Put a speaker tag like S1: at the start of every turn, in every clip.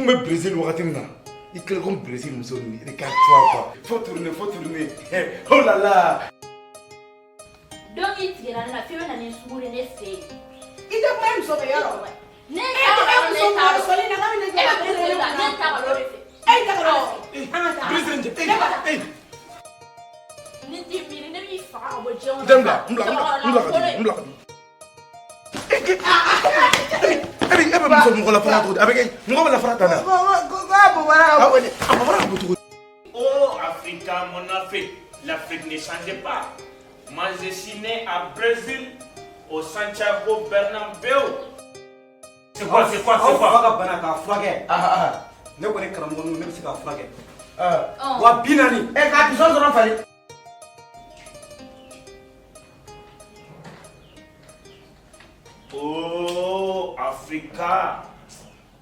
S1: Kun bɛ Brésil wagati min na, i kɛlen comme Brésil muso ninnu, regarde-toi quoi. Faut tourner, faut tourner. Oh là là.
S2: Donc i tigɛra ne la f'i bɛ na ni sugu de ne fɛ yen.
S3: I tɛ kuma i muso fɛ yɔrɔ.
S2: Ne
S3: E
S2: t'a
S3: tɛ
S2: dɔn,
S3: muso
S2: ne t'a dɔn.
S3: sɔli na k'a bɛ ne
S2: E bɛ Brésil la, ne t'a dɔn o de fɛ.
S3: E tɛ ka dɔn. An ka taa.
S1: Brésil cɛ,
S3: Ne ba
S1: eh, eh.
S2: Ni t'i miiri, ne b'i faga ka bɔ diɲɛ kɔnɔ.
S1: N tɛ n bila, n bila, n bila ka di, n bila ka di. E bɛ muso mɔgɔ la fara cogo di? A bɛ kɛ mɔgɔ bɛ la fara tan na.
S3: Ko ko ko a bobara ka bɔ de.
S1: A bobara ka bɔ cogo di?
S4: Oh, Africa, mon Afrique, l'Afrique ne change pas. Moi, je suis né à Brésil, au Santiago Bernabéu. C'est quoi, c'est quoi, c'est
S5: Aw fa
S4: quoi?
S5: ka bana k'a furakɛ, ne kɔni karamɔgɔ ninnu, ne bɛ se k'a furakɛ.
S2: Ɔn.
S5: 40 000.
S3: Ɛ, k'a pisɔn dɔrɔn falen.
S4: Oh, Africa.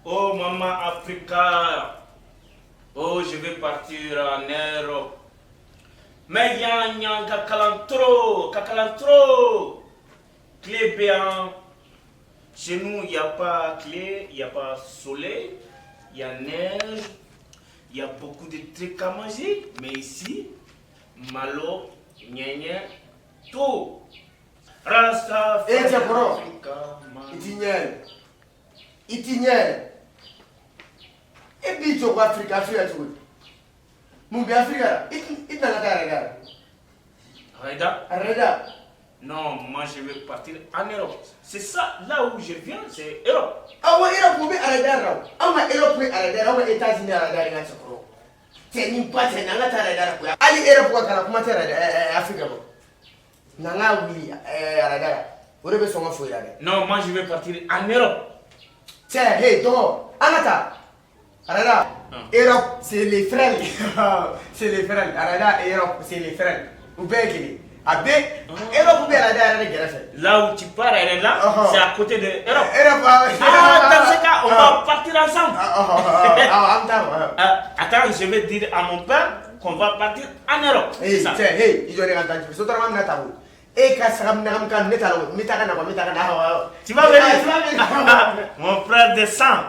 S4: Oh, maman Africa. Oh, je vais partir en Europe. Mais yan yan ka kalan trop, ka kalan trop. Clé bien. Chez nous, il n'y a pas clé, il n'y a pas soleil, il y a neige, il y a beaucoup de trucs à manger. Mais ici, malo, gnagna, tout. Rasta,
S3: Eh, cɛ kɔrɔ.
S4: Africa,
S3: I t'i ɲɛ yɛlɛ. I t'i ɲɛ yɛlɛ. E b'i jɔ ko Afirika, Afirika cogo di? Mun bɛ Afirika la? I tɛna taa yɛrɛ la.
S4: Reda.
S3: Arɛda.
S4: Non, moi je vais partir en Europe. C'est ça, là où je viens, c'est Europe.
S3: Awɔ, Europe bɛ arɛda la o. Anw ka Europe ye arɛda ye, anw ka États-Unis arɛda ye, n ka cɛkɔrɔ. Cɛ nin ba cɛ, n'an ka taa arɛda la koyi. Hali Europe ka kalan kuma tɛ arɛda Afirika ma. N'an ka wuli arɛda la, o de bɛ sɔn ka foyi la dɛ.
S4: Non, moi je vais partir en Europe.
S3: Cɛ, hey, dɔgɔ, an ka taa. Arɛda. Europe, c'est les frères. C'est les frères. Arɛda et Europe, c'est les frères. U bɛɛ ye kelen. A bɛ Europe bɛ arɛda yɛrɛ de kɛrɛfɛ.
S4: Là où tu pars, elle est là, c'est à côté de Europe.
S3: Europe, ah,
S4: Ah, dans ce cas, on va partir ensemble.
S3: Ah, ah, ah, ah, an bɛ taa wa.
S4: Ah, attends, je vais dire à mon père qu'on va partir en Europe.
S3: Hey,
S4: C'est ça.
S3: cɛ, hey, i jɔ ne ka taa sotarama bɛna ta o. E ka saga nagami kan, ne t'a la o. N bɛ taa ka na quoi, n bɛ taa ka na. Awɔ, awɔ.
S4: Tu vas venir.
S3: Ah, tu vas venir.
S4: Mon frère de sang.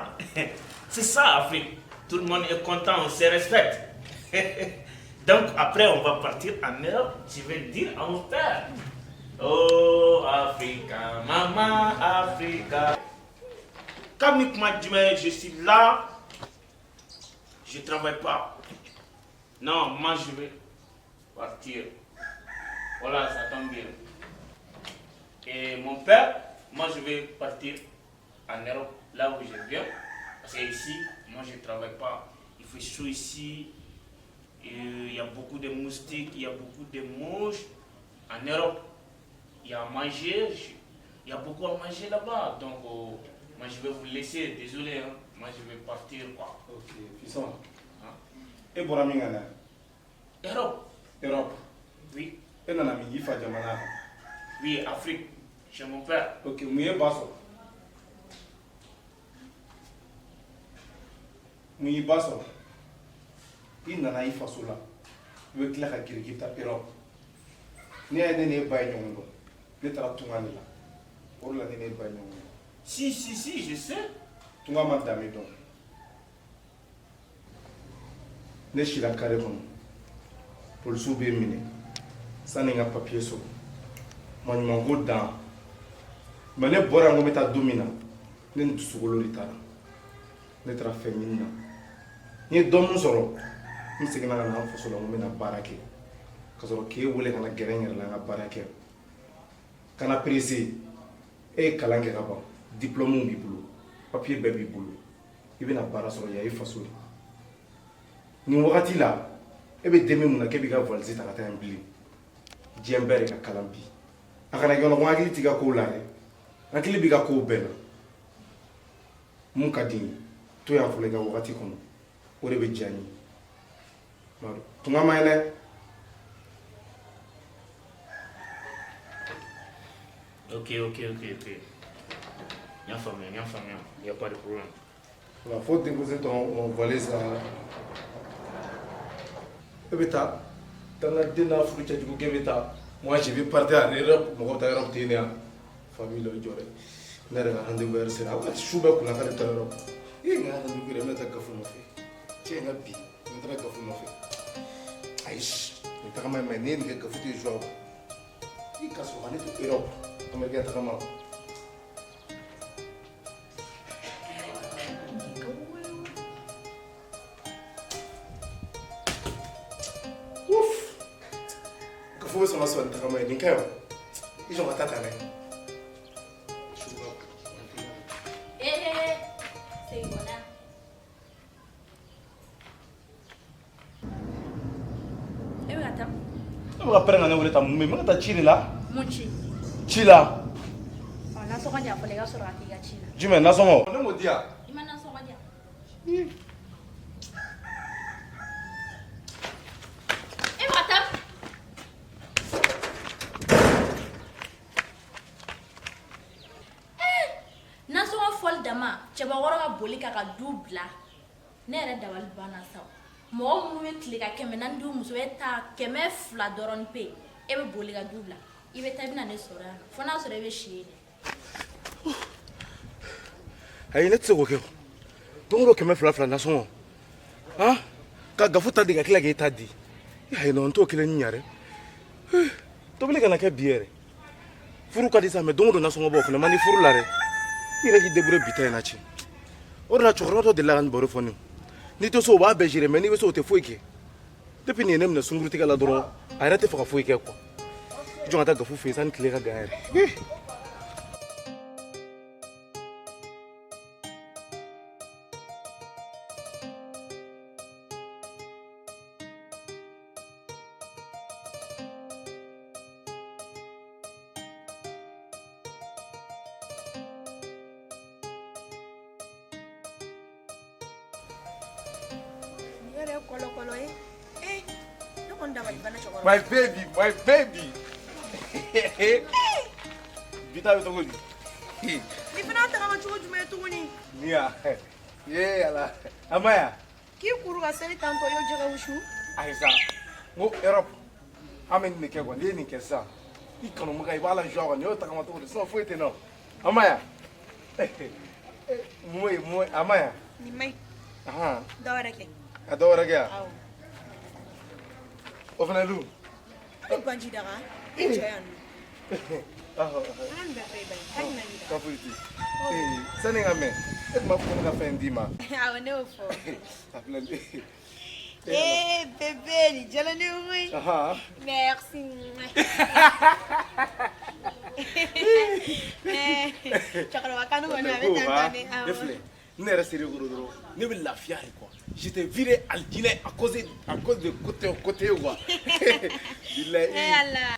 S4: C'est ça, Afrique. Tout le monde est content, on se respecte. Donc après, on va partir en Europe. Je vais dire à mon père. Oh, Africa, maman Africa. Comme jumɛn, je suis là. Je ne travaille pas. Non, moi je vais partir. Voilà, ça tombe bien. Et mon père, moi je vais partir en Europe, là où je viens. Parce que ici, moi je ne travaille pas. Il fait chaud ici. Et il y a beaucoup de moustiques, il y a beaucoup de mouches. En Europe, il y a à manger. Il y a beaucoup à manger là-bas. Donc, moi je vais vous laisser. Désolé, hein. Moi je vais partir, quoi.
S5: Ok, fiston. E bɔra min ka na?
S4: Europe.
S5: Europe.
S4: Oui.
S5: E nana min i fa jamana kan?
S4: Oui, Afrique. Chez mon père.
S5: Ok, mun ye ba sɔrɔ? Mun y'i ba sɔrɔ? I nana i faso la, i bɛ tila ka girin k'i bɛ taa Europe. Ne y'a ye, ne n'e ba ye ɲɔgɔn dɔn, ne taara tunga de la, o de la ne n'e ba ye ɲɔgɔn dɔn.
S4: Si, si, si, je sais.
S5: Tunga ma danbe dɔn. Ne sira kare kɔnɔ, polisiw bɛ n minɛ sanni n ka papiye sɔrɔ, maɲumanko dan. Mais ne bɔra yan ko n bɛ taa don min na, ne ni dusukolo de taara. Ne taara fɛn ɲini na, n ye dɔ mun sɔrɔ, n seginna ka na an faso la ko n bɛna baara kɛ, ka sɔrɔ k'e wele ka na gɛrɛ n yɛrɛ la n ka baara kɛ. Kana pressé. E ye kalan kɛ ka ban, diplôme b'i bolo, papier bɛɛ b'i bolo, i bɛna baara sɔrɔ yan, i faso de. Nin wagati la, e bɛ dɛmɛ mun na k'e b'i ka valise ta ka taa yen bilen? Diɲɛ bɛɛ de ka kalan bi. A kana kɛ kɔnɔ ko n hakili t'i ka kow la dɛ, n hakili b'i ka kow bɛɛ la. Mun ka di n ye, to yan fɔlɔ i ka wagati kɔnɔ, o de bɛ diya n ye. Tunga ma ɲi dɛ.
S4: Ok. N y'a faamuya, n y'a faamuya. Il n'y a pas de problème.
S5: Il faut déposer ton valise là. E bɛ taa dangaden n'a furu cɛjugu k'e bɛ taa. Moi je vais partir en Europe. Mɔgɔ bɛ taa Europe ten de yan. Famille la, i jɔ dɛ. Ne yɛrɛ ka rendez-vous heure sera. A su bɛɛ kunna k'ale bɛ taa Europe. Ee, n ka rendez-vous yɛrɛ, n bɛna taa Gafo. Cɛ in ka bi n taara Gafu nɔfɛ. Ayi, nin tagama in ma ɲi. N'i ye nin kɛ, Gafu tɛ joie quoi. I ka sɔrɔ ka ne to Europe, américain tagama. Ouf! Gafu bɛ sɔn ka sɔrɔ nin tagama ye. Nin ka ɲi o. I jɔ ka taa ta dɛ.
S2: Ee, segin kɔnɔ. E bɛ ka taa?
S5: E bɛ ka pɛrɛn ka ne wele tan, mun bɛ yen? N bɛ ka taa ci de la.
S2: Mun ci?
S5: Ci la.
S2: Ɔ, nasɔngɔ di yan fɔlɔ, i ka sɔrɔ ka t'i ka ci la.
S5: Jumɛn nasɔngɔ? Ne m'o di yan.
S2: I ma nasɔngɔ di yan. E bɛ ka taa? Nasɔngɔ fɔli dama, cɛbakɔrɔ ka boli k'a ka du bila. Ne yɛrɛ dabali banna sa. Mɔgɔ minnu bɛ tile ka 400 di u muso, e ta 200 dɔrɔn pe, e bɛ boli ka du bila. I bɛ taa, i bɛ na ne sɔrɔ yan nɔ, fo n'a sɔrɔ e bɛ si yen de.
S5: Ayi, ne tɛ se k'o kɛ o. Don o don 200 fila nasɔngɔ, han, ka Gafu ta di ka tila k'e ta di. Ayi non, n t'o kelen ɲa dɛ. Tobili kana kɛ bi yɛrɛ. Furu ka di sa, mais don o don nasɔngɔ bɔ, o fana man di furu la dɛ. I yɛrɛ k'i débrouiller bi ta in na cɛ. O de la cɛkɔrɔba dɔ delila ka nin baro fɔ ne ye. N'i tɛ so, u b'a bɛɛ gérer, mais n'i bɛ so, o tɛ foyi kɛ. Depuis nin ye ne minɛ sunkurutigɛ la dɔrɔn, a yɛrɛ tɛ fɛ ka foyi kɛ quoi. I jɔ ka taa Gafu fɛ yen sani tile ka gan yɛrɛ.
S6: Yɛrɛ ye kɔlɔkɔlɔ ye. Eh, ne kɔni dabali banna cɛkɔrɔba.
S5: My baby, my baby. Bi ta bɛ cogo di?
S6: Ni fana tagama cogo jumɛn ye tuguni?
S5: Ni ya. Ye ala. A ma ya.
S6: K'i kuru ka seli tantɔ y'o jɛgɛ wusu.
S5: Ayi sa. N ko Europe an bɛ nin de kɛ quoi. N'i ye nin kɛ sisan, i kanubaga i b'a la joie quoi. Nin y'o tagama cogo de, sinon foyi tɛ na o. A ma ya. Mun ye mun ye, a ma ya.
S6: Nin ma ɲi.
S5: Ahan.
S6: Dɔ wɛrɛ kɛ.
S5: Ka dɔ wɛrɛ kɛ yan?
S6: Awɔ.
S5: O fana dun?
S6: An bɛ banji daga. I jɔ yan nɔ.
S5: Ɔhɔ.
S6: An ka nin bɛɛ fɛ i ba ye. Hali na nin
S5: Ka foyi tɛ. Ee, sani n ka mɛn, e tun b'a fɔ ko ne ka fɛn d'i ma.
S6: Awɔ, ne y'o fɔ.
S5: A filɛ nin ye.
S6: Eh bébé, nin diyara ne ye koyi.
S5: Ahan.
S6: Merci. Eh, cɛkɔrɔba kanu kɔni a bɛ tan tɔ de.
S5: Ne filɛ, ne yɛrɛ ser'i kɔrɔ dɔrɔn, ne bɛ lafiya de quoi. J'étais viré alijinɛ à cause de côté côté quoi. Bilahi.
S6: Eh Ala.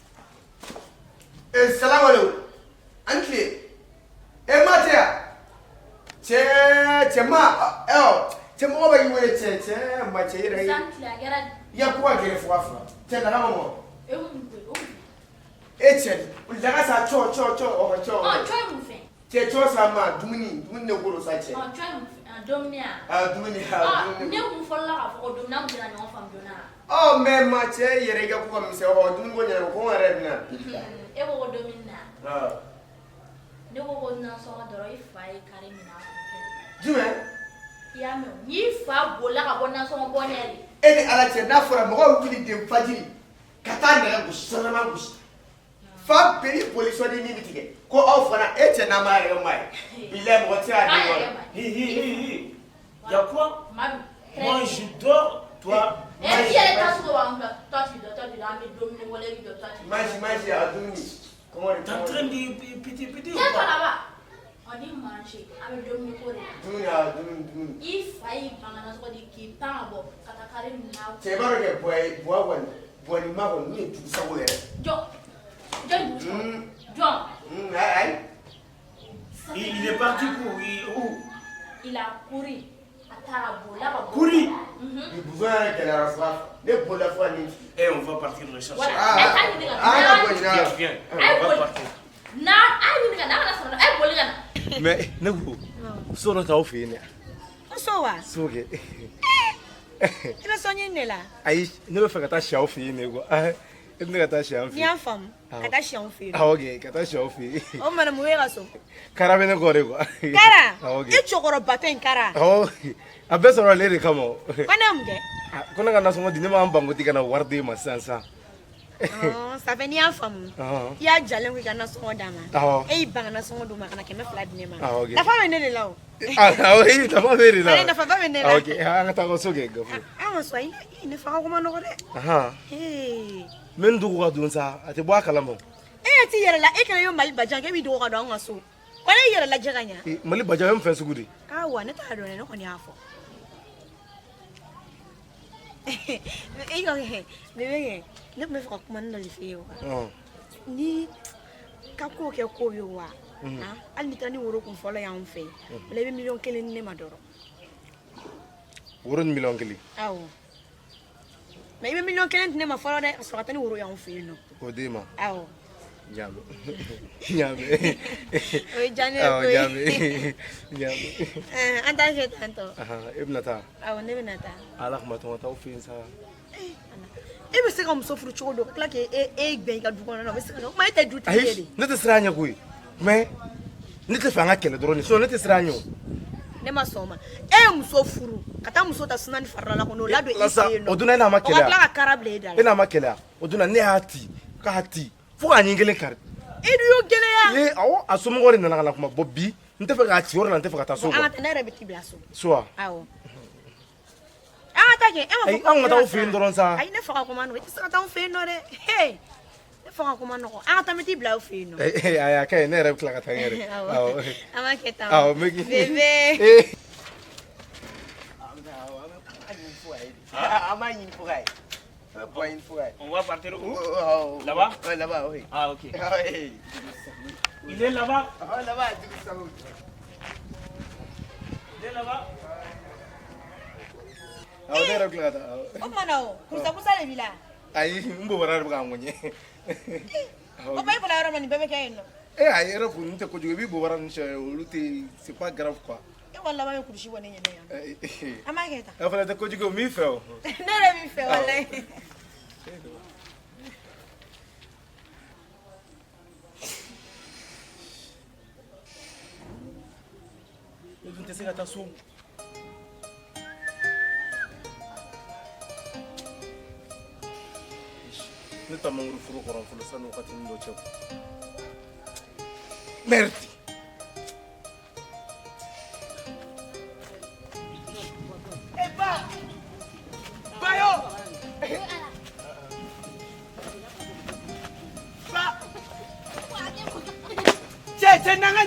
S3: Eh, salam alaikum. An tile. E ma tɛ yan? Cɛ, cɛ ma, ɛ cɛ, mɔgɔ bɛ k'i wele, cɛ, cɛ ma, cɛ i yɛrɛ.
S2: San tile a kɛra di?
S3: I ka ko ka gɛlɛn fo ka faga. Cɛ, daga ma mɔ.
S2: E mun ko o mun?
S3: E cɛ, daga sa, cɔ cɔ cɔ ɔ cɔ.
S2: Ɔ, cɔ ye mun fɛn?
S3: Cɛ, cɔ sa ma, dumuni, dumuni de ko don sa, cɛ.
S2: Ɔ, cɔ ye mun fɛn? A dumuni a?
S3: Ah, dumuni,
S2: Ɔ,
S3: ah, dumuni.
S2: Ne kun fɔlɔla k'a fɔ ko dumuni, an kun tɛna ɲɔgɔn faamu joona.
S3: Ɔ, mais ma, cɛ yɛrɛ, i ka ko ka misɛn, ɔ dumuni ko ɲɛnabɔ ko n yɛrɛ bɛna.
S2: E ko ko dumuni na.
S3: Ah.
S2: Ne ko ko nasɔngɔ dɔrɔn, i fa ye kari minɛ a kun fɛ.
S3: Jumɛn?
S2: I y'a mɛn o, n'i fa bolila ka bɔ nasɔngɔ bɔ ɲɛ de.
S3: E ni Ala cɛ, n'a fɔra mɔgɔw wuli den fajiri ka taa nɛgɛ gosi, sanama gosi fa bɛɛ ni boli sɔdi min bɛ tigɛ ko aw fana, e cɛ, n'a ma yɛrɛ kɛ maa ye, bilayi, mɔgɔ tɛ se k'a den wɔrɔ.
S4: Hi, hi, hi, hi. Y a quoi?
S2: Madu.
S4: Moi, je dors, toi.
S2: Eh, i yɛrɛ ta sogo b'an bila. Toi tu dors, toi tu dors, an bɛ dumuni wɛrɛ, i jɔ, toi tu dors.
S3: Maji, maji, a dumuni kɔngɔ de.
S4: T'es en train de petit petit ou
S2: Tiens, toi
S4: quoi?
S2: là-bas. On dit manger, an bɛ dumuni ko de la.
S3: Dumuni, a dumuni, dumuni.
S2: I fa y'i ban ka nasɔngɔ di k'i pan ka bɔ ka taa kari minɛ a kun.
S3: Cɛ, i b'a dɔn kɛ buwa ye, buwa kɔni, buwa ni ma kɔni, n'u ye dugu sago yɛrɛ.
S2: Jɔn jɔn dugu sago? Jɔn?
S3: Ayi, ayi.
S4: Il est parti où? Où?
S2: Il a couru. A taara, bolila ka bɔ.
S4: Couru?
S2: Mhm.
S3: Bi busan yɛrɛ gɛlɛyara fo a ne bolila fo ka nin.
S4: Eh, on va partir le chercher.
S2: Voilà.
S3: Ah,
S2: Ɛ, taa ɲini ka na.
S3: ah, ka bɔ ɲinɛ.
S4: Viens, viens.
S2: A ye
S4: On va
S2: boli.
S4: partir.
S2: Na, a ye ɲini ka na, a kana sɔrɔ, a ye boli ka na.
S5: Mais ne ko, so dɔ t'aw fɛ yen dɛ?
S6: N so wa?
S5: So kɛ.
S6: I bɛ so ɲini de la.
S5: Ayi, ne bɛ fɛ ka taa si aw fɛ yen de quoi. E bɛ ne ka taa si an fɛ
S6: N'i y'a faamu, ka taa si anw fɛ yen.
S5: Awɔ kɛ, ka taa si aw fɛ yen.
S6: O tuma na mun bɛ e ka so?
S5: Kara bɛ ne kɔ de quoi.
S6: Kara?
S5: Awɔ kɛ.
S6: E cɛkɔrɔbatɔ in kara?
S5: Awɔ, a bɛɛ sɔrɔ ale de kama o.
S6: Ko ne ye mun kɛ?
S5: Ah, ko ne ka nasɔngɔ di, ne m'an ban ko ti ka na wari d'e ma sisan sisan.
S6: Ça fait n'i y'a faamu, i y'a jalen ko i ka nasɔngɔ d'a ma.
S5: Awɔ.
S6: E y'i ban ka nasɔngɔ d'o ma ka na 200 di ne ma.
S5: Awɔ kɛ.
S6: Nafa bɛ ne de la o.
S5: Ah, awɔ, i nafa bɛ e de la.
S6: Ayi, nafa ba bɛ ne la.
S5: Awɔ kɛ, an ka taa ka so kɛ Gafuru.
S6: An ka so, ayi, ne fa ka ko ma nɔgɔ dɛ.
S5: Ahan.
S6: Ee.
S5: N bɛ n dogo ka don sa, a tɛ bɔ a kalama.
S6: E ɲɛ t'i yɛrɛ la, e kɛlen ye Mali bajan k'e b'i dogo ka don an ka so. Wa ne y'i yɛrɛ lajɛ ka ɲa.
S5: Ee, Mali bajan ye mun fɛn sugu de ye?
S6: Awa, ne t'a dɔn dɛ, ne kɔni y'a fɔ. E ka kɛ, bébé kɛ, ne tun bɛ fɛ ka kuma ni dɔ de f'e ye wa. Ni ka ko kɛ ko ye wa. Hali n'i taara ni woro kun fɔlɔ y'anw fɛ yen. O la i bɛ 1 million di ne ma dɔrɔn.
S5: Woro ni 1 million?
S6: Awɔ. Mais i bɛ 1 million di ne ma fɔlɔ dɛ, ka sɔrɔ ka taa ni woro y'anw fɛ yen nɔ.
S5: K'o d'e ma.
S6: Awɔ.
S5: Ɲaamɛ. Ɲaamɛ.
S6: O ye diya ne ye
S5: Awɔ,
S6: koyi.
S5: ɲaamɛ. Ɲaamɛ.
S6: An t'a kɛ tan tɔ.
S5: Ahan, e bɛna taa?
S6: Awɔ, ne bɛna taa.
S5: Ala kuma tɔgɔ t'aw fɛ yen sa.
S6: E bɛ se ka muso furu cogo dɔ ka tila k'e e gbɛn i ka du kɔnɔ na, o bɛ se ka kɛ. O tuma e tɛ dutigi ye de.
S5: Ayi, ne tɛ siran a ɲɛ koyi. Mais ne tɛ fɛ an ka kɛlɛ dɔrɔn de, sinon ne tɛ siran a ɲɛ o.
S6: Ne ma sɔn o ma. E ye muso furu ka taa muso ta suna ni farila la kɔnɔ, o ladon i fɛ yen nɔ.
S5: O donna e n'a ma
S6: O ka
S5: kɛlɛ
S6: tila ka kara bila e da
S5: E
S6: la.
S5: n'a ma kɛlɛ o donna ne y'a ci k'a ci fo k'a ɲin kelen kari.
S6: E dun y'o gɛlɛya.
S5: Ee, awɔ, a somɔgɔw de nana ka na kuma. Bon bi n tɛ fɛ k'a ci yɔrɔ la, n tɛ fɛ ka taa so.
S6: An ka taa, ne yɛrɛ bɛ t'i bila so.
S5: So wa?
S6: Awɔ. An ka taa kɛ, e ma fɔ
S5: Ayi, an ka taa aw fɛ yen dɔrɔn sa.
S6: Ayi, ne fa ka ko ma nɔgɔ, i tɛ se ka taa anw fɛ yen nɔ dɛ. He, ne fa ka ko ma nɔgɔ. An ka taa, n bɛ t'i bila aw fɛ yen nɔ.
S5: Ee, ayi, a ka ɲi, ne yɛrɛ bɛ tila ka taa n yɛrɛ.
S6: Awɔ. An b'a kɛ tan.
S5: Awɔ, n bɛ k'i.
S6: Bébé.
S5: Ee.
S3: An b'a ɲini fo k'a ye. An bɛ bɔ ɲini fo k'a ye.
S4: On va partir où?
S3: Oh,
S4: Là-bas?
S3: Ouais, là-bas, oui.
S4: Ah, ok.
S3: Oui.
S4: Il est là-bas?
S3: Oh, là-bas, dugu sago.
S4: Il est là-bas?
S5: Awɔ, ne yɛrɛ bɛ tila ka taa. Awɔ.
S6: O tuma na o, kurusa kusa de b'i la.
S5: Ayi, n bobara de bɛ k'a ŋɔɲɛ.
S6: O tuma e bɔra yɔrɔ min na, nin bɛɛ bɛ kɛ yen nɔ.
S5: E ayi, yɛrɛ kun tɛ kojugu, i b'i bobara ninnu sɛ, olu tɛ, c'est pas grave quoi.
S6: E kɔni laban ye kurusi bɔ ne ɲɛna yan. An b'a kɛ tan.
S5: A fana tɛ kojugu ye, o m'i fɛ o.
S6: Ne yɛrɛ b'i fɛ walayi.
S5: Ne dun tɛ se ka taa so. Ne taa mangoro foro kɔrɔ fɔlɔ sani wagati dɔ cɛ. Merde.
S3: Eh, ba! Bayo! Ba! Cɛ, cɛ, n'an ka.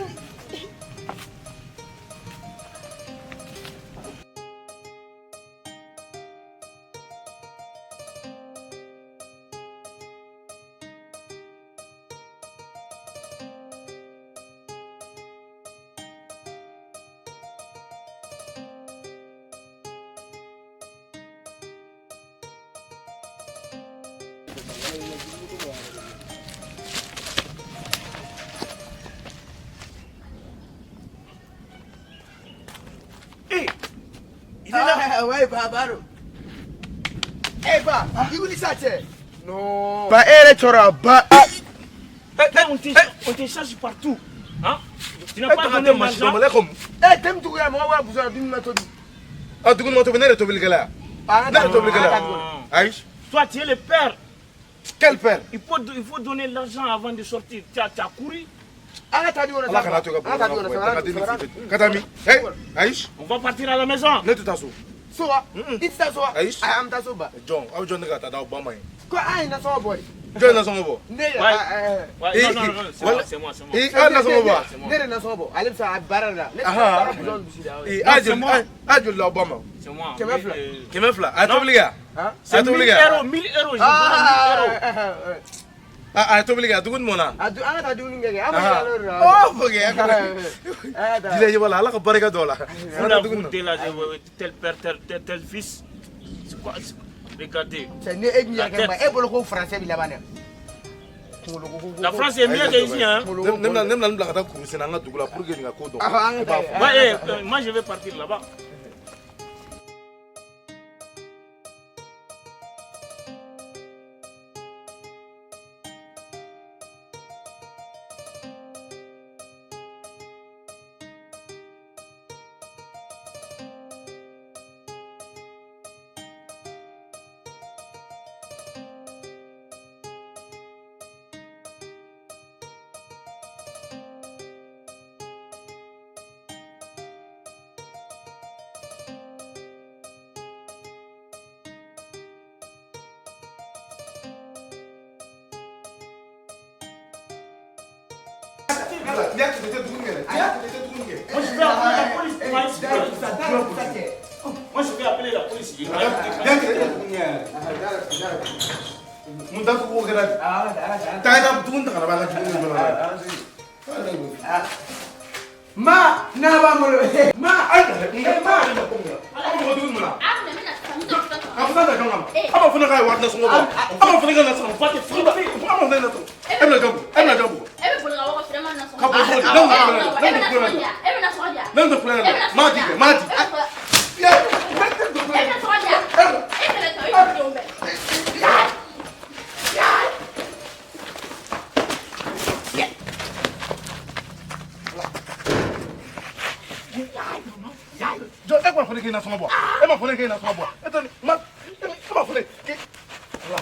S4: Hé! Il est là!
S3: Ah, ouais, ba, ba, Eh, ba, i wuli sa cɛ. Non. Ba, e yɛrɛ cɔrɔ ba.
S4: Eh, on te cherche partout. Hein? Tu n'as pas donné l'argent.
S3: Eh, thème tugu ya mɔgɔ b'a busan dumuni ma tobi.
S5: Ah, dumuni ma tobi, ne yɛrɛ tobilikɛla ya.
S3: Ah,
S5: Ne yɛrɛ tobilikɛla ya. Ayi.
S4: Toi, tu es le père.
S5: Quel père?
S4: Il faut donner l'argent avant de sortir. Tu as couru.
S3: An ka taa di kɔnɔ sa.
S5: Ala kana to i ka
S3: An ka taa di kɔnɔ sa.
S5: bolo ka ka taa min? Hey, ayi.
S4: On va partir à la maison.
S5: Ne tɛ taa so.
S3: So wa? I tɛ taa so wa?
S5: Ayi.
S3: Ayi, an bɛ taa so ba.
S5: Jɔn, aw jɔn ne ka taa d'aw ba ma ye.
S3: Ko an ye nasɔngɔ bɔ de.
S5: Jɔn ye nasɔngɔ bɔ?
S3: Ne yɛrɛ.
S4: Ouais.
S3: Ah, eh,
S4: Ouais,
S5: Eh,
S4: non, non, non, c'est
S5: voilà.
S4: moi, c'est moi, c'est moi.
S5: Eh, ah, nasɔngɔ bɔ wa?
S4: C'est moi.
S3: Ne de nasɔngɔ bɔ. Ale bɛ se a baara de la. Ne
S5: Ahan.
S3: taara busan bisi de. Awɔ.
S5: Eh, a
S4: c'est
S5: joli
S4: moi.
S5: a joli d'aw ba ma?
S4: C'est moi.
S3: 200.
S5: 200. A ye tobili kɛ?
S3: Hein?
S5: A ye
S4: C'est 1000
S5: tobili kɛ?
S4: euros, 1000 euros. Je donne 1000 euros.
S3: Ah, ah, ah,
S5: A ye tobili kɛ? Dumuni mɔna?
S3: ah. An ka taa dumuni kɛ kɛ. An b'a yɛlɛ o de la.
S5: Oh, ok.
S3: An ka taa.
S5: Jija wala, Ala ka barika don a la.
S4: Vous la goûtez là, tel père, tel, tel, tel fils. C'est quoi? Regardez.
S3: Cɛ, ni e dun y'a kɛ ma, e bolo ko français bi laban dɛ. Kunkolo ko.
S4: La France est mieux qu'ici, hein.
S5: Ne bɛna n bila ka taa kurusen an ka dugu la pour que nin ka ko dɔn.
S3: Ah, an ka taa yen.
S4: Ouais, eh, moi je vais partir là-bas.
S5: N'i y'a kɛ i tɛ dumuni kɛ dɛ. N'i y'a kɛ i tɛ dumuni kɛ.
S4: Moi, je vais appeler la police. Moi, je vais appeler la police.
S5: N'i y'a kɛ i tɛ dumuni kɛ yɛrɛ. Mun datugu ko kɛra? Taa i ka dumuni ta ka na b'a ka dumuni kɔnɔ.
S3: Ma n'a b'an bolo. Ma
S5: Ayi, ma. Aw mɔgɔ dumuni mun na?
S2: A minɛ, n bɛna sisan, n bɛna sisan.
S5: A fana ta jɔn kama? A b'a fɔ ne k'a ye wari nasɔngɔ bɔ. A b'a fɔ ne ka nasɔngɔ ba tɛ furu ba. A b'a fɔ ne nasɔngɔ. E bɛna jɔn bugɔ? E bɛna jɔn bugɔ?
S2: E bɛ boli ka bɔ ka sɔrɔ e ma nasɔngɔ.
S5: Ka boli cogo di?
S2: E bɛ nasɔngɔ di yan? E bɛ nasɔngɔ di yan?
S5: Ne tɛ kulonkɛ la. M'a di kɛ, m'a di.
S2: E bɛ nasɔngɔ di yan? E kɛlɛ tɔ, i denw bɛɛ.
S5: Jɔ, e m'a fɔ ne k'e nasɔngɔ bɔ. E m'a fɔ ne k'e nasɔngɔ bɔ. E tɛ ma, e m'a fɔ ne k'e. Voilà.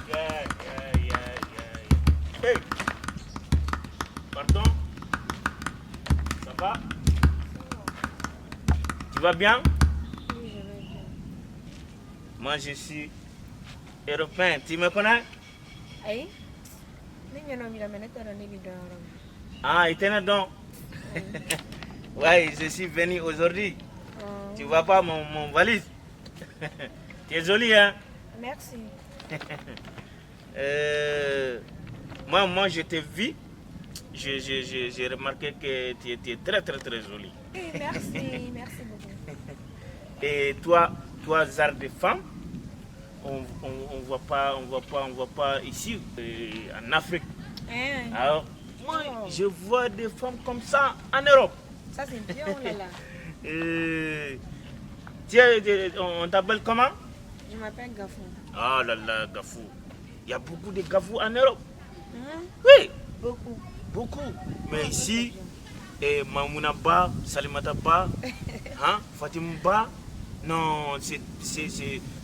S4: Yeah, yeah, yeah, yeah. Hey. Pardon? Ça va? Tu vas bien?
S6: Oui, je vais bien.
S4: Moi, je suis européen. Tu me connais?
S6: Ayi, ne ɲɛna b'i la mais ne t'a dɔn ne b'i dɔn yɔrɔ min.
S4: Ah, il tenait donc. Ouais, je suis venu aujourd'hui.
S6: Oh,
S4: Tu vois pas mon valise? Tu es jolie, hein?
S6: merci.
S4: Moi, je t'ai vu. J'ai remarqué que tu étais très, très, très jolie.
S6: Oui, merci, merci beaucoup.
S4: Et toi, genre de femme, on voit pas, on voit pas, on voit pas ici, en Afrique.
S6: Hein?
S4: Alors, moi, je vois des femmes comme ça en Europe.
S6: Ça c'est bien, oh là là.
S4: Tiens, on t'appelle comment?
S6: Je m'appelle Gafou.
S4: Ah là là, Gafou. Il y a beaucoup de Gafou en Europe.
S6: Hein?
S4: Oui,
S6: Beaucoup.
S4: beaucoup. Mais ici, eh, Mamouna Ba, Salimata Ba, hein, Fatima Ba, non, c'est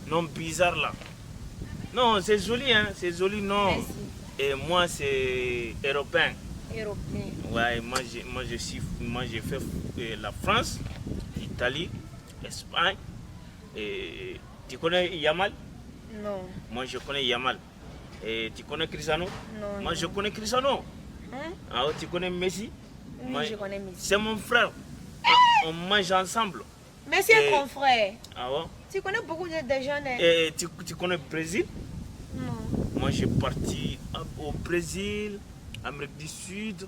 S4: nom bizarre là. Non, c'est joli, hein, c'est joli, non.
S6: Merci.
S4: Et moi, c'est européen.
S6: Européen.
S4: Ouais, moi, j'ai fait la France, l'Italie, l'Espagne. Et tu connais Yamal?
S6: Non.
S4: Moi, je connais Yamal. Et tu connais Cristiano?
S6: Non.
S4: Moi, je connais Cristiano.
S6: Hein?
S4: Ah, tu connais Messi?
S6: Oui,
S4: Moi,
S6: je connais Messi.
S4: C'est mon frère. On mange ensemble.
S6: Messi est ton frère.
S4: Ah bon?
S6: Tu connais beaucoup de gens. Hein?
S4: Et tu connais le Brésil?
S6: Non.
S4: Moi, j'ai parti au Brésil, Amérique du Sud.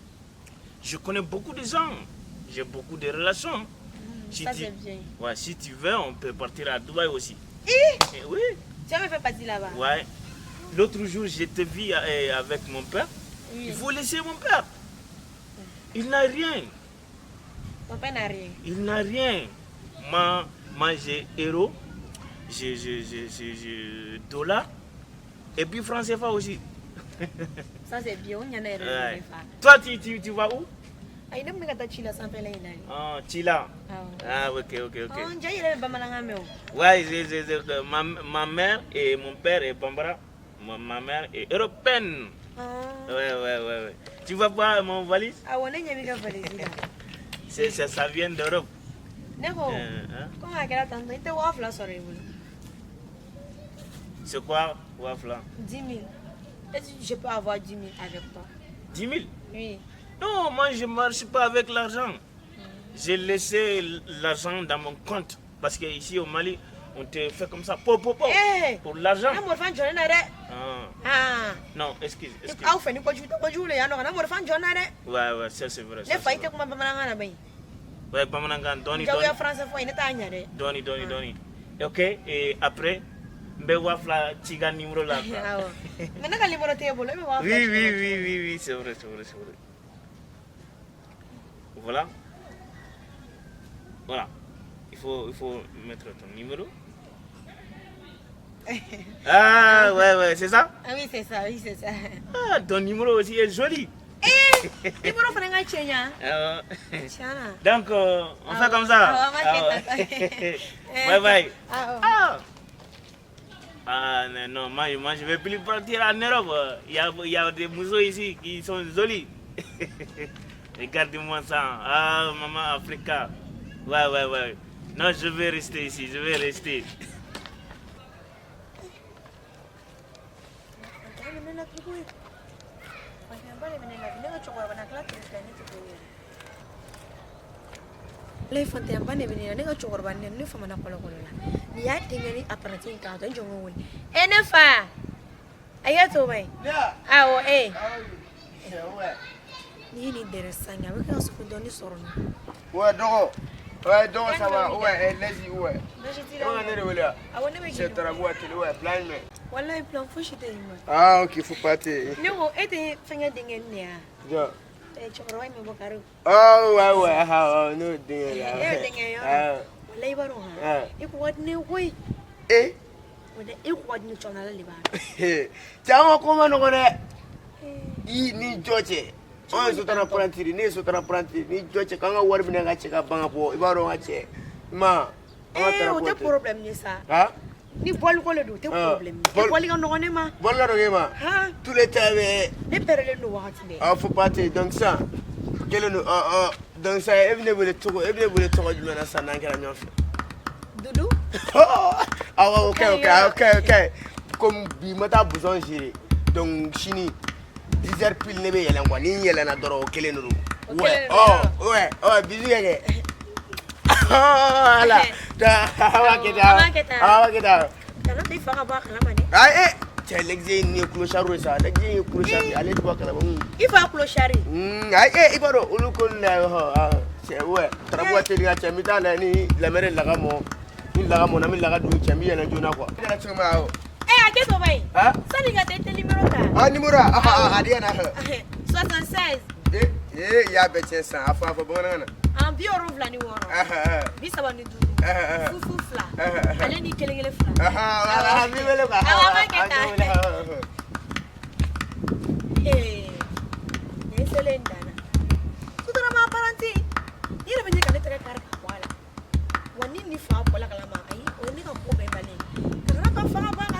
S4: Je connais beaucoup de gens. J'ai beaucoup de relations. Si
S6: ça,
S4: tu,
S6: c'est bien.
S4: Ouais, si tu veux, on peut partir à Dubaï aussi.
S6: Eh?
S4: Oui.
S6: Tu vas me faire partir là-bas?
S4: Ouais. L'autre jour, je te vis avec mon père.
S6: Oui.
S4: Il faut laisser mon père. Il n'a rien.
S6: Ton père n'a rien.
S4: Il n'a rien. Moi, j'ai euro, j'ai dollar, et puis franc CFA aussi.
S6: Ça, c'est bien. On y en a
S4: Ouais. Toi, tu vas où?
S6: Ah,
S4: Ah, Chila. Ah, ok, ok, ok. Ouais, ma mère et mon père est Bambara. Ma mère est européenne. Ouais, ouais, ouais, ouais. Tu vas voir mon valise?
S6: Ah, on est une valise.
S4: Ça vient d'Europe.
S6: Comment
S4: C'est quoi, Wafla?
S6: 10 000. Est-ce que je peux avoir 10 000 avec toi?
S4: 10 000?
S6: Oui.
S4: Non, moi je ne marche pas avec l'argent. J'ai laissé l'argent dans mon compte. Parce qu'ici au Mali, on te fait comme ça, po, po, po,
S6: hey,
S4: pour l'argent.
S6: Ah.
S4: Non, excuse, excuse. Ouais, ouais, ça c'est vrai. Ça, c'est vrai. Ouais, Bamanangan, doni, doni. Doni, doni, doni. Ok, et après, je vais tiga numéro là. Oui, oui, oui, oui, oui, c'est vrai, c'est vrai, c'est vrai. Voilà. Voilà. Il faut mettre ton numéro. Ah, ouais, ouais, c'est ça?
S6: Ah oui, c'est ça, oui, c'est ça.
S4: Ah, ton numéro aussi est joli.
S6: Eh, numéro
S4: Donc, on fait comme ça. Bye bye. Ah, ah non, non, moi je ne vais plus partir en Europe. Il y a des mousseaux ici qui sont jolis. Regardez-moi ça. Ah, maman Africa. Ouais, ouais, ouais. Non, je vais rester ici, je vais rester.
S6: Ne fantanyaba de bɛ ne la, ne ka cɛkɔrɔba ne ne famana kɔlɔkɔlɔ la nin y'a denkɛ ni apprenti in k'a tɔ n jɔ n ko wele e ne fa a y'a to ba ye awɔ e n'i ye nin dɛrɛ san a bɛ kɛ ka sogo dɔɔni sɔrɔ nin.
S3: Ouais, dɔgɔ. Ouais, dɔgɔ ça va. Ouais, laisse, ouais.
S6: Baasi t'i
S3: E
S6: la.
S3: ma ne de wele wa?
S6: Awɔ, ne bɛ k'i
S3: C'est Tarabu télé, ouais, plan jumɛn?
S6: Walayi plan fosi tɛ yen ma.
S3: Ah, ok, faut pas te.
S6: Ne ko e tɛ fɛnkɛ denkɛ nin de ya?
S3: Jɔn?
S6: Cɛkɔrɔba in bɛ bɔ kari.
S3: Oh, ouais, ouais, ah, oh, n'o denkɛ la.
S6: E y'o denkɛ ye yɔrɔ?
S3: Ah.
S6: Walayi i b'a dɔn han.
S3: Ah.
S6: E ko ka di ne ye koyi.
S3: Eh?
S6: Walayi e ko ka di ne cɛ ala de b'a dɔn.
S3: Cɛ, an ka ko ma nɔgɔn dɛ. I ni jɔ cɛ. Anw ye sotara apprenti de, ne ye sotara apprenti ni jɔ cɛ k'an ka wari minɛ ka cɛ ka ban ka bɔ, i b'a dɔn ka cɛ. I ma an ka
S6: Ee o
S3: Tarabu
S6: tɛ problème ye sa.
S3: Ah?
S6: Ni bɔli ko de don o tɛ
S3: Ah.
S6: problème ye. Bɔli ka nɔgɔn ne ma.
S3: Bɔli ka nɔgɔn e ma?
S6: Han.
S3: Tous les temps bɛ.
S6: Ne pɛrɛlen don wagati bɛɛ.
S3: Ah, faut pas te donc sisan kelen don ɔ ɔ donc sisan e bɛ ne wele cogo e bɛ ne wele tɔgɔ jumɛn na sisan n'an kɛra ɲɔgɔn fɛ.
S6: Dudu.
S3: Awɔ, ok ok ok ok, comme bi ma taa bouson gérer, donc sini 10 heures pile ne bɛ yɛlɛn quoi, ni n yɛlɛnna dɔrɔn o kelen de don.
S6: O
S3: Ouais,
S6: kelen de don.
S3: ɔ ouais, ɔ bisou kɛ kɛ. Voilà. An b'a kɛ tan.
S6: An b'a kɛ tan.
S3: An b'a kɛ tan.
S6: Kana t'i fa ka bɔ a kalama dɛ.
S3: Ah eh cɛ, Lexi nin ye clochard ye sa, Lexi ye clochard ye, ale tɛ bɔ a kalama.
S6: I fa clochard ye.
S3: Ayi eh, i b'a dɔn olu ko nin na hɔ ah cɛ, ouais, Tarabu ka teli ka cɛ, n bɛ taa lajɛ ni lamɛrɛ laga mɔ, ni laga mɔna n bɛ laga dun cɛ, n bɛ yɛlɛn joona quoi. I kɛra cogo min awɔ.
S6: Eh a kɛ to ba ye.
S3: Ah?
S6: Sani ka taa i tɛ numéro ta.
S3: Ah, numéro ah ah a di yan na.
S6: 76.
S3: Eh eh, i y'a bɛɛ tiɲɛ sisan, a fɔ bamanankan na.
S6: An 76.
S3: Ah ah
S6: 35.
S3: Ah ah.
S6: Fu 2.
S3: Ah ah.
S6: Ale ni 1 1 2.
S3: Ah ah, n b'i wele quoi.
S6: Awɔ, an b'a kɛ tan.
S3: An b'i wele.
S6: Ee nin selen danna. Sotarama apprenti. I yɛrɛ bɛ ɲɛ ka ne tɛgɛ kari ka bɔ a la. Wa ni nin fa bɔla kalama ayi o ye ne ka ko bɛɛ balen ye. Ka kana ka fa ka bɔ a kalama.